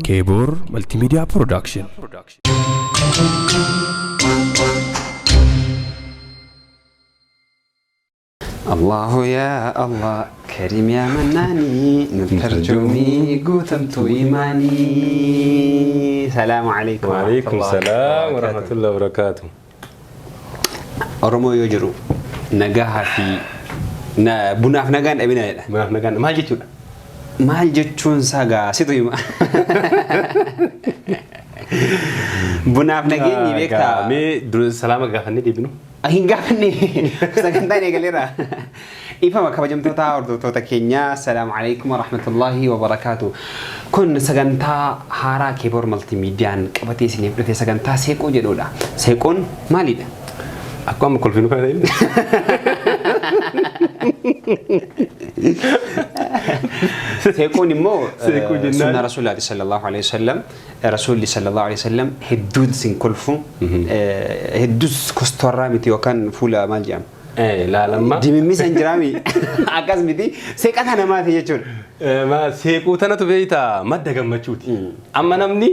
Keeboor Multimedia Production. Allahu yaa Allah Karim yaa Mannaanii nu tarjuumii guutamtuu imaanii. Salaamu alaikum. Waalaikum salaam wa rahmatullahi wa barakaatu. Oromoo yoo jiru nagahaa fi bunaaf nagaan dhabina jedha. Bunaaf nagaan maal jechuudha? Maal jechuun isaa gaa situ hima. Bunaaf nageenyi beektaa? Mee dura salaama gaafannee deebinu. Hin gaafanne sagantaan eegaleera. Ifama kabajamtoota hordoftoota keenyaa assalaamu alaikum warahmatullahi wabarakaatu. Kun sagantaa haaraa Keeboor Maltiimiidiyaan qabatee isiniif dhufe sagantaa seequu jedhudha. Seequun maalidha? Akkuma amma kolfinu kana ta'e. Seequun immoo Seequu jennaan. sunnaa Rasuulaati sallallahu alaihi wasallam. Rasuulli sallallahu alaihi wasallam hedduun sin kolfu hedduus kostoorraa miti yookaan fuula maal jedhama. Laalamma. Dimimmisa hin jiraami akkas miti seeqata namaati jechuudha. Seequu tanatu beektaa madda gammachuuti. Amma namni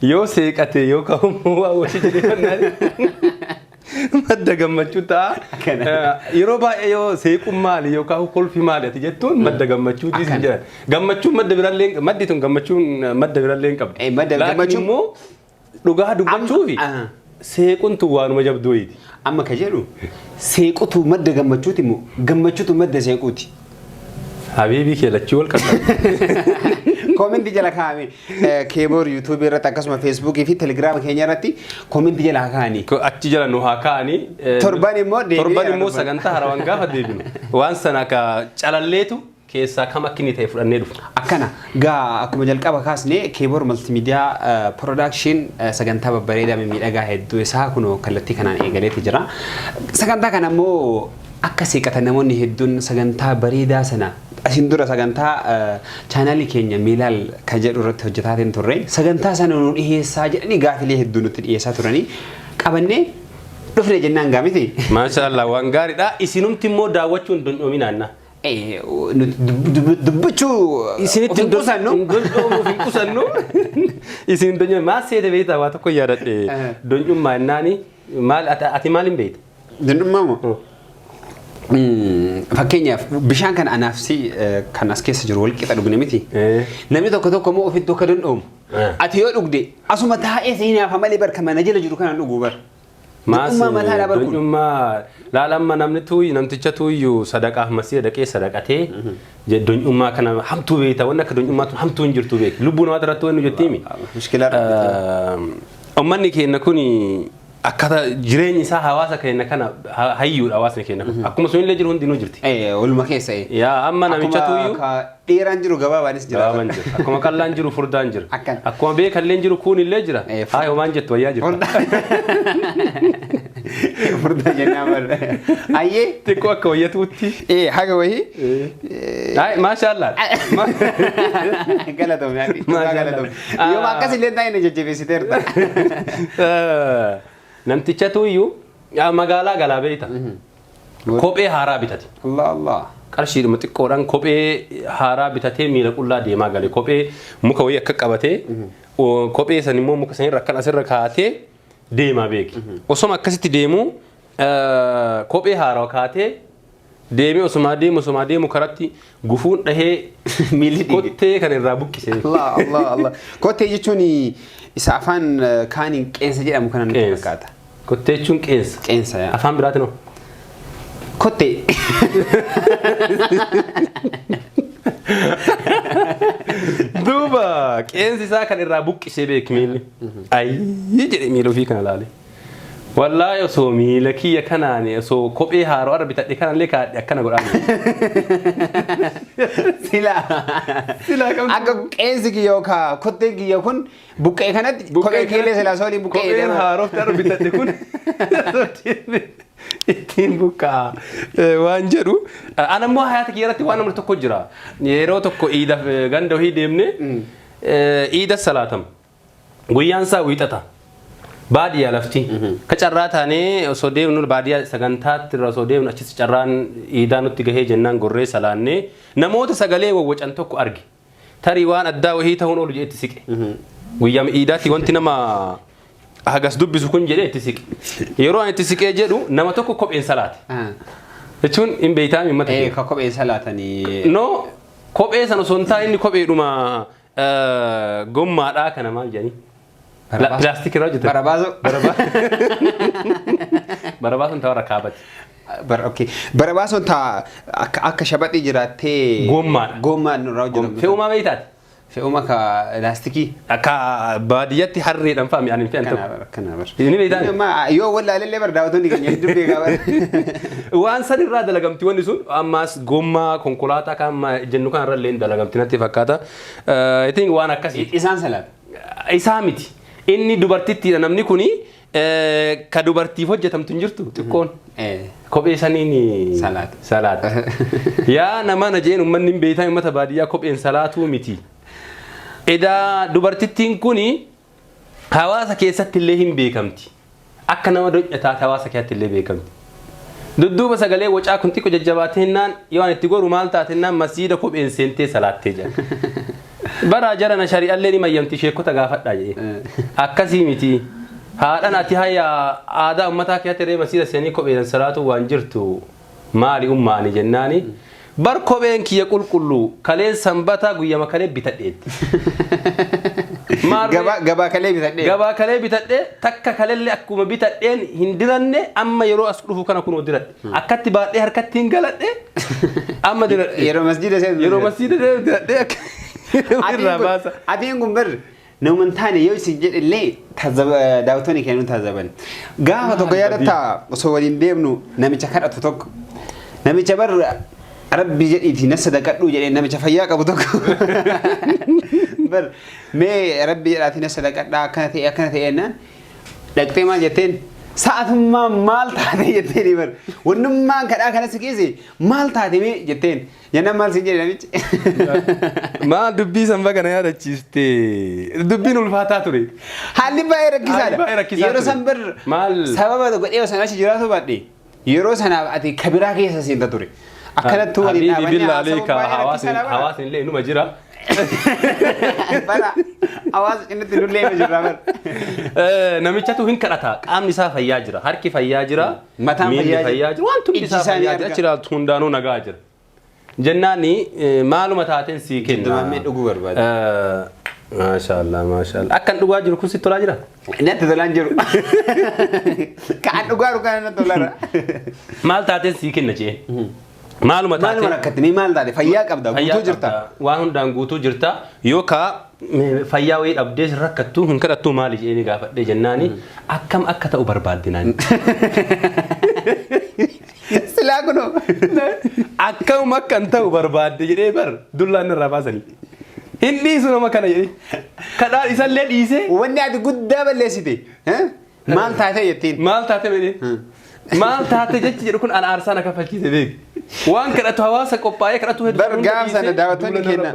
yoo seeqate yoo ka'ummoo waa wajji jedhee madda gammachuu ta'a. Yeroo baay'ee yoo seequun maali yookaan kolfi maali ati jettuun madda gammachuuti sin jedhan. Gammachuun madda birallee maddi tun gammachuun madda birallee hin qabdu. Madda Laakiin gammachuun- immoo dhugaa dubbachuufi seequun tun waanuma jabduu wayiiti. Amma ka jedhu seequtu madda gammachuuti moo gammachuutu madda seequuti? Habiibii kee lachuu wal qaqqabu. Koomentii jala kaa'ame keeboor yuutuubii irratti akkasuma feesbuukii fi telegiraama keenya irratti koomentii jala haa kaa'anii. Achi jala nu haa kaa'anii. Torban immoo deebi'ee Torban immoo dubbata. sagantaa harawaan gaafa deebinu waan sana ka calalleetu keessaa kam akka inni ta'e fudhannee dhufna. Akkana gaa akkuma jalqaba kaasne Keeboor Multimedia Production sagantaa babbareedaa mimmiidhagaa hedduu isaa kunoo kallattii kanaan eegaleeti jira. Sagantaa kana immoo akka seeqatan namoonni hedduun sagantaa bareedaa sana asiin dura sagantaa chaanaalii keenya Miilaal kan jedhu irratti hojjetaatiin turre sagantaa sana nu dhiheessaa jedhanii gaafilee hedduu nutti dhiheessaa turanii qabannee dhufne jennaan gaa miti. Maasha Allah waan gaariidha. Isinumti immoo daawwachuun dondhoominaanna. Dubbachuu Isinitti of hin qusannu. Dondhoomuuf hin qusannu. Isin dondhoomu maal seete beektaa waa tokko yaadadhe dondhummaa jennaani maal ati maal hin beekta? Dondhummaa moo? Fakkeenyaaf bishaan kana anaaf si kan as keessa jiru wal qixa dhugne miti. Namni tokko tokko immoo ofitti akka dondhoomu. Ati yoo dhugde asuma taa'ee si hinaafa malee bar kan mana jala jiru kana dhuguu bar. Dondhummaa mataadhaa bar kun. Dondhummaa laalamma namni tuuyyu namticha tuuyyu sadaqaaf masii dhaqee sadaqatee dondhummaa kana hamtuu beekta wanni akka dondhummaa tun hamtuu hin jirtu beek lubbuu namaa irratti wanni jettiimi. Mushkilaa Uummanni keenya kun akkata jireenyi isaa hawaasa keenya kana hayyuudha hawaasni keenya kun akkuma sunillee jiru hundinuu jirti. Waluma keessa. Yaa amma namicha tuuyyu Dheeraan jiru gabaabaanis jira. gabaabaan jira akkuma qallaan jiru furdaan jira Akkana. akkuma beekalleen jiru kuunillee jira haa homaan jettu wayyaa jirta. Furdaa jennaan bar. Ayyee. Xiqqoo akka wayyatuutti. Haga wayii. Ay, maashaallah. Galatoomii ati. Maashaallah. Galatoomii. Yooma akkas illee taa'e na jajjabeessiteerta. Namtichatu iyyuu magaalaa galaa beekta. Kophee haaraa bitate. Allah Allah. Qarshiidhuma xiqqoodhaan kophee haaraa bitatee miila qullaa deemaa gale. Kophee muka wayii akka qabatee kophee san immoo muka sanirra akkan asirra kaa'atee deemaa beeki. Osoma akkasitti deemuu kophee haaraa kaa'atee deemee osumaa deemu osumaa deemu karatti gufuun dhahee Miilli dhiige. kottee kan irraa buqqise. Allah Allah Allah. Kottee jechuun isa afaan kaaniin qeensa jedhamu kana nutti Qeensa. fakkaata. Kottee jechuun qeensa. Qeensa yaa. Afaan biraatiin hoo? Kottee. Duuba qeensi isaa kan irraa buqqisee beeki miilli. Ayyii jedhe miila ofii kana laale. Wallaahi osoo miila kiyya kanaan osoo kophee haaroo arra bitadhe kanallee kaadhe akkana godhaa. Silaa. Silaa qabdu. Akka qeensi kiyya yookaan kotteen kiyya kun buqqee kanatti kophee kiillee silaa soolii buqqee Kopheen jedhama. haarofti arra bitadhe kun ittiin buqqaa waan jedhu. Ana immoo hayaata kiyya irratti waan namni tokko jira. Yeroo tokko iida ganda wahii deemne iida salaatama. Guyyaan isaa wiixata. Baadiyyaa lafti. Ka carraa taanee osoo deemnu baadiyyaa sagantaatti irra osoo deemnu achitti carraan iidaa nutti gahee jennaan gorree salaannee namoota sagalee wawwacan tokko arge. Tarii waan addaa wahii ta'uun oolu jedhee itti siqe. Guyyaa iidaatti wanti nama hagas dubbisu kun jedhee itti siqe. Yeroo ani itti siqee jedhu nama tokko kopheen salaate. Jechuun hin beektaa uummata Ee keenya. ka kopheen salaatanii. No, kophee sana osoo hin taane inni kopheedhuma gommaadhaa kana maal jedhanii? Pilaastikii irraa hojjetame. Barabaasoo. Barabaasoon ta'aa kaabati. Okay. Barabaasoon taa akka shabaxii jiraattee. Gommaadha. Gommaan irraa hojjetamu. Fe'umaa beektaati? Fe'uma ka laastikii. Akka baadiyyatti harreedhaan fa'a mi'aan hin fe'an Kana tokko. bara kana bara. Ni beektaa? Yoo wallaalellee bara daawwattoonni keenya hedduu beekaa bara. Waan san irraa dalagamti wanni sun ammas gommaa konkolaataa kan jennu kanarra illee dalagamti natti fakkaata. I think waan akkasii. Isaan salaata. Isaa miti. Inni dubartittiidha namni kuni ka dubartiif hojjetamtu hin jirtu xiqqoon. Kophee saniin Salaata. Salaata. Yaa nama na jeen uummanni hin beektan uummata baadiyyaa kopheen salaatuu miti. Edaa dubartittiin kuni hawaasa keessatti illee hin beekamti. Akka nama donya taate hawaasa keessatti illee beekamti. Dudduuba sagalee wacaa kun xiqqoo jajjabaatennaan yoo ani itti goru maal taatennaan masjiida kopheen seentee salaattee jira. Bara jarana shari'allee ni mayyamti sheekota gaafadhaa jedhee. Akkasii miti. Haadhan ati hayya aadaa uummataa keessatti illee masjiida seenii kopheen salaatu waan jirtu maali ummaani jennaani. Bar kopheen kiyya qulqulluu kaleen sanbataa guyyama kalee bitadheetti. Gabaa kalee bitadhee. Gabaa kalee bitadhee takka kalellee akkuma bitadheen hin diranne amma yeroo as dhufu kana kunoo diradhe. Akkatti baadhee harkatti hin galadhe amma diradhe. Yeroo masjiida seentu. Yeroo masjiida seentu diradhee akka irraa baasa. Atiin kun bar nama hin taane yoo isin jedhellee daawwattoonni keenya nu taazaban. Gaafa tokko yaadatta osoo waliin deemnu namicha kadhatu tokko. Namicha bar Rabbi jedhiiti na sadaqadhu jedhee namicha fayyaa qabu tokko. Bar mee Rabbi jedhaati na sadaqadhaa akkana ta'e akkana ta'e jennaan dhaqxee maal jetteen sa'atummaa maal taate jetteen bar wannummaan kadhaa kana si keesse maal taate mee jetteen jennaan maal siin jedhe namichi. Maal dubbii san bagana yaadachiiste dubbiin ulfaataa ture. Haalli baay'ee rakkisaadha. Haalli baay'ee rakkisaa Yeroo ture. san bar Maal? sababa godhee osoo achi jiraatu baadhe yeroo sanaaf ati kabiraa keessa seenta ture. Akkanatti waliin Habiibi dhaabannee billaalee haasa'uun ka baay'ee hawaasni rakkisaadha bara. hawaasni illee inuma jira. Bara hawaasa cinatti nullee ima jirra bara. Namichatu hin kadhata qaamni isaa fayyaa jira harki fayyaa jira Mataan miilli fayyaa jira. fayyaa jira wanti hundi Ijji isaa isaa ni fayyaa jira arga. achi ilaaltu hundaanuu nagaa jira. Jennaani maaluma taateen sii kenna. Jiddumammee dhuguu barbaada. Maashaallah maashaallah akkan dhugaa jiru kun sitti tolaa jira. Natti tolaan jiru. Kaan dhugaa dhugaa natti tolara. Maal taateen sii kenna jee. Maaluma taateen. Maaluma rakkatti mee maal taate fayyaa qabda Fayyaa guutuu jirta. qabda, waan hundaan guutuu jirta yookaan fayyaa wayii dhabdee rakkattuu hin kadhattuu maali jedhee ni gaafadhee jennaani akkam akka ta'u barbaadde naan. Silaa kunoo. Akkam akkan ta'u barbaadde jedhee bar dullaan irraa baasanii. Hin dhiisu nama kana jedhee. Kadhaan isallee dhiisee Wanni ati guddaa balleessite maal taate jettiin. maal taate jedhee. Maal taate jechi jedhu kun ana aarsaa na kaffalchiise beek. Waan kadhatu hawaasa qophaa'ee kadhatu hedduu Bar gaafa sana daawwattoonni keenya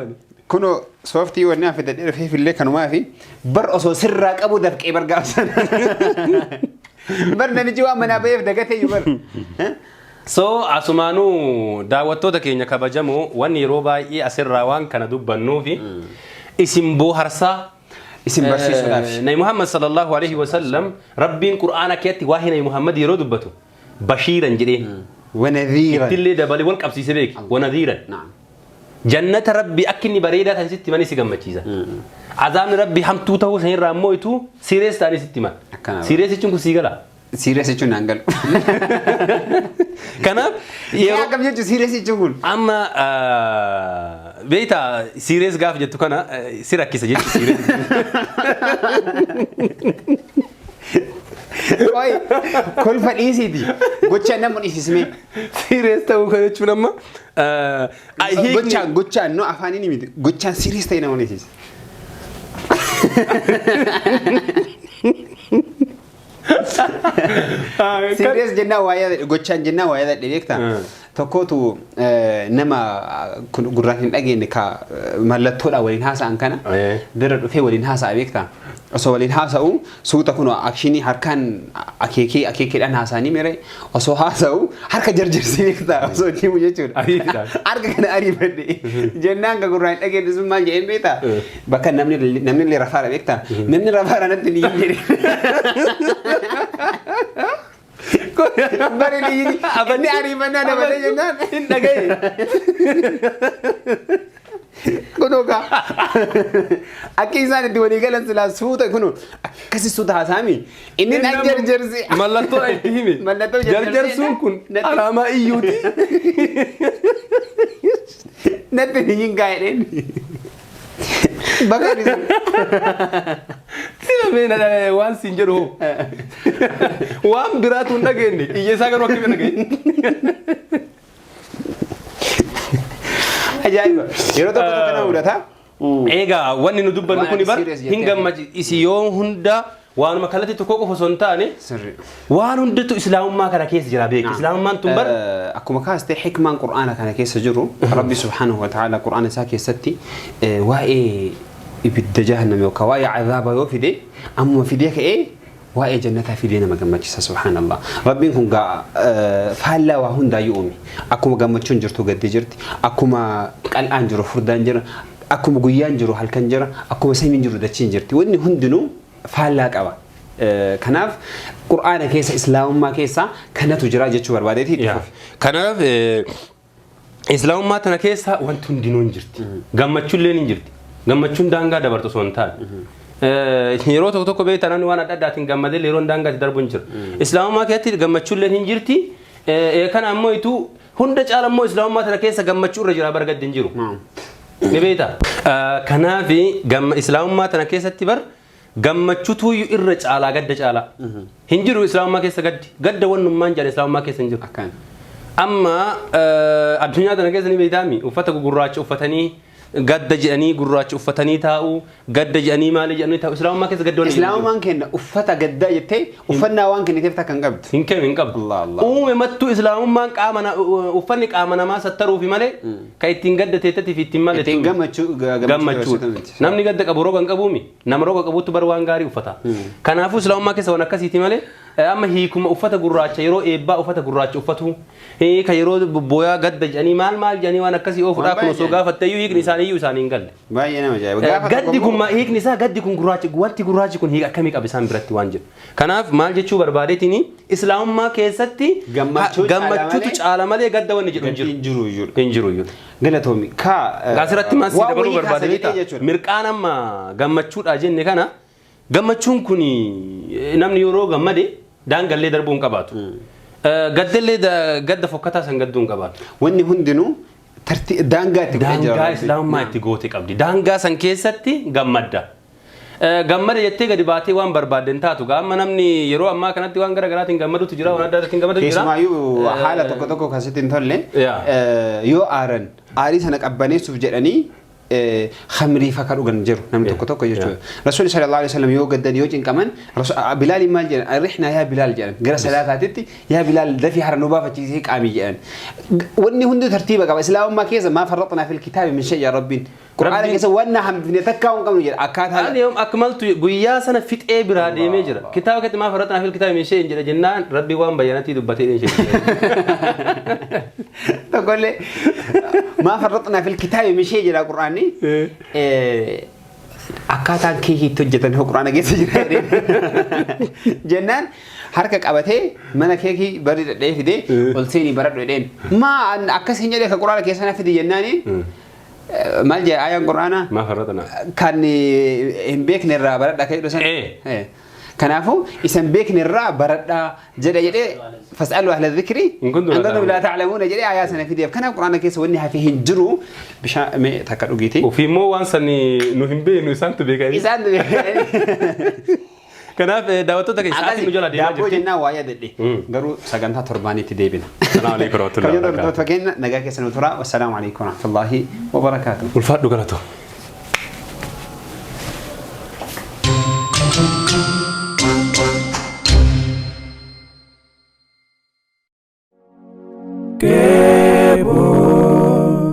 kunoo sooftii wanni hafe dadhee dhufeef illee kanumaa fi bar osoo sirraa qabu dafqee bar gaafa sana. Bar namichi waan manaa ba'eef dagatee iyyuu bar. So asumaanuu daawwattoota keenya kabajamoo wanni yeroo baay'ee asirraa waan kana dubbannuufi isin booharsaa Isin barsiisuudhaaf. Nabi Muhammad sallallahu alaihi wasallam Rabbiin Qur'aana keessatti waa'ee Nabi Muhammad yeroo dubbatu bashiiran jedheen Wanadhiiran. ittillee dabalee wal qabsiise beeki wanadhiiran. Naam. Jannata Rabbi akka inni bareedaa ta'e sitti himanii si gammachiisa. Azaabni Rabbi hamtuu ta'uu sanirraa immoo ituu serious ta'anii sitti himan. Akkana. Serious jechuun kun sii gala. Serious jechuun naan galu. Kanaaf Yeroo yeroo akkam jechuun serious jechuun kun. amma beektaa serious gaaf jettu kana si rakkisa jechi serious. Qoy kolfa dhiisiiti. Gochaan nama dhiisismee. Serious ta'uu kana jechuun amma Gochaan gochaan no afaaniin miti. Gochaan serious ta'e nama dhiisisa. Serious jennaan waa yaadadhe gochaan jennaan waa yaadadhe beektaa. Tokkotu nama kun gurraan hin dhageenye ka mallattoodhaan waliin haasa'an kana bira dhufee waliin haasa'a beektaa. Osoo waliin haasa'u suuta kun akshinii harkaan akeekee akeekeedhaan haasa'anii mere osoo haasa'u harka jarjarsee beektaa osoo deemu jechuudha. Ariitiidhaan. Harka kana ariifadhe jennaan ka gurraan hin dhageenye sun maal jedheen beektaa. Bakka namni namni illee rafaara beektaa. Namni rafaara natti ni jedhe. Bari ni inni ariifannaa dabalee jennaan. Hin dhagaye. Kunoo kaa akka isaan itti walii galan silaa suuta kunoo akkasi suuta haasaami. Inni na jarjarse. Mallattoo itti hime. Mallattoo jarjarsee Jarjarsuun kun natti- alaamaa iyyuuti. Natti ni hin gaa'edheen. Bakka inni sun. Sila meena waan siin jedhu hoo. Waan biraatu hin dhageenye. Iyya isaa garuu akkamiin dhagaye? Ajaa'iba. Yeroo tokko tokko nama mudata. Egaa wanni nu dubbannu Waan kuni bar serious hin jettee gammachi isi yoo hunda waanuma kallattii tokko qofa osoo hin taane Sirri. waan hundatu islaamummaa kana keessa jira beeki. Islaamummaan tun bar Akkuma kaastee hikmaan qur'aana kana keessa jiru Rabbi subhaanahu wa ta'ala qur'aana isaa keessatti waa'ee ibidda jahannam yookaan waa'ee azaaba yoo fide ammuma fidee ka'ee waa'ee jannataa fidee nama gammachiisa subhaanallah. Rabbiin kun gaa faallaa waa hundaayyuu uume. Akkuma gammachuun jirtu gaddi jirti. Akkuma qal'aan jiru furdaan jira. Akkuma guyyaan jiru halkan jira. Akkuma samiin jiru dachiin jirti. Wanni hundinuu faallaa qaba. Kanaaf qur'aana keessa islaamummaa keessa kanatu jira jechuu barbaadeeti itti fufi. Kanaaf islaamummaa tana keessa wanti hundinuu hin jirti. Gammachuulleen hin jirti. Gammachuun daangaa dabartu osoo hin taane. Yeroo tokko tokko beektaa namni waan adda addaatiin gammadee yeroon daangaa itti darbu hin jiru. Islaamummaa keessatti gammachuulleen hin jirti. Kana ammoo ituu hunda caala immoo islaamummaa tana keessa gammachuu irra jira bar gaddi hin jiru. Ni beektaa? Kanaaf islaamummaa tana keessatti bar gammachuutu irra caalaa gadda caalaa. Hin jiru islaamummaa keessa gaddi. Gadda wannummaan jedhan islaamummaa keessa hin jiru. Akkaan. Amma addunyaa tana keessa ni beektaami uffata gurraacha uffatanii gadda jedhanii gurraacha uffatanii taa'u gadda jedhanii maali jedhanii taa'u islaamummaa keessa gadda wanni jedhu hin jiru. Islaamummaan kenna uffata gaddaa jettee uffannaa waan kenniteef takka hin qabdu. Hin kennu hin qabdu. Allah, Allah. Uume mattuu islaamummaan qaama uffanni qaama namaa sattaruufi malee kan ittiin gadda teettatiif ittiin malee Ittiin gammachuu gammachuu. Namni gadda qabu roga hin qabuumi. Nama roga qabutti bar waan gaarii uffata. Kanaafuu islaamummaa keessa waan akkasiiti malee amma hiikuma uffata gurraacha yeroo eebbaa uffata gurraacha uffatu kan yeroo booyaa gadda jedhanii maal maal jedhanii waan akkasii oofuudhaa kun osoo gaafatte iyyuu hiikni isaanii iyyuu isaanii hin galle. Baay'ee nama ajaa'iba. Gaafa Gaddi tokko kun hiikni isaa gaddi kun gurraachi wanti gurraachi kun hiika akkamii qaba isaan biratti waan jedhu. Kanaaf maal jechuu barbaadeetiin islaamummaa keessatti Gammachuu caala gammachuutu malee caala malee gadda wanni jedhu hin gaddi jiru. hin jiru iyyuu. Hin jiru iyyuu. Galatoomi. Kaa Asirratti maal si waan dabaluu wayii kaasa barbaade jedhee beektaa? jechuudha. Mirqaan amma gammachuudha jenne kana gammachuun kun namni yeroo gammade daangallee darbuu hin qabaatu. Gaddallee gadda fokkataa san gadduu hin qabaatu. Wanni hundinuu daangaa itti godhee jira. Daangaa islaamummaa itti goote qabdi. Daangaa san keessatti gammadda. Gammada jettee gadi baatee waan barbaadde hin taatu. Amma namni yeroo ammaa kanatti waan gara garaatiin gammadutu jira, waan adda addaatiin gammadutu jira. Keessumaayyuu haala tokko tokko akkasitti hin tolle yoo aaran aarii sana qabbaneessuuf jedhanii khamrii fa dhugan jiru namni tokko tokko jechuudha. Rasuulli sallallahu alaihi wasallam yoo gaddan yoo cinqaman Bilaaliin maal jedhan arrixnaa yaa Bilaal jedhan gara salaataatitti yaa Bilaal dafii hara nu baafachiisee qaamii jedhan. Wanni hundi tartiiba qaba. Islaamummaa keessa maa farraxnaa fil kitaabi min shay yaa Rabbiin. Qur'aana keessa waan na hambifne takkaa hin qabnu jedha akkaataa. Ani yoom akmaltu guyyaa sana fixee biraa deemee jira. Kitaaba keessatti maa farraxnaa fil kitaabi min shay jedha jennaan Rabbi waan bayyanatii dubbatee ishee. Tokkollee maa farraxnaa fil kitaabi min shay jedha Qur'aanni. Akkaataan keekii itti hojjetan hoo Qur'aana keessa jira jedheen. Jennaan harka qabatee mana keekii bari dhadhee fidee ol seenii baradhu jedheen. Maa akkas hin jedhee ka Qur'aana keessa na fidi jennaani maal jedha ayaan Qur'aanaa? Maa farraxnaa? Kan hin beekne irraa baradha kan jedhu sana. Kanaafuu isa hin beekne irraa baradhaa jedha jedhee fas'alu ahla dhikri In kuntum laa in kuntum laa ta'lamuuna jedhee ayaa sana fideef. Kanaaf Qur'aana keessa wanni hafe hin jiru bishaan mee takka dhugiiti. Ofii immoo waan san nu hin beeknu isaantu beeka. Isaan Kanaaf daawwattoota keessa sa'aatiin nu jala deemaa Daabboo jirti. jennaan waa yaadadhe. Garuu sagantaa torbaanitti deebina. Salaamu alaikum warahmatullahi Kabajamtoota wabarakatuh. hordoftoota keenya nagaa keessa nu tura. Wassalaamu alaikum warahmatullahi wabarakaatuh. Ulfaadhu galatoo.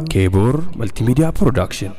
Keeboor Multimedia Production.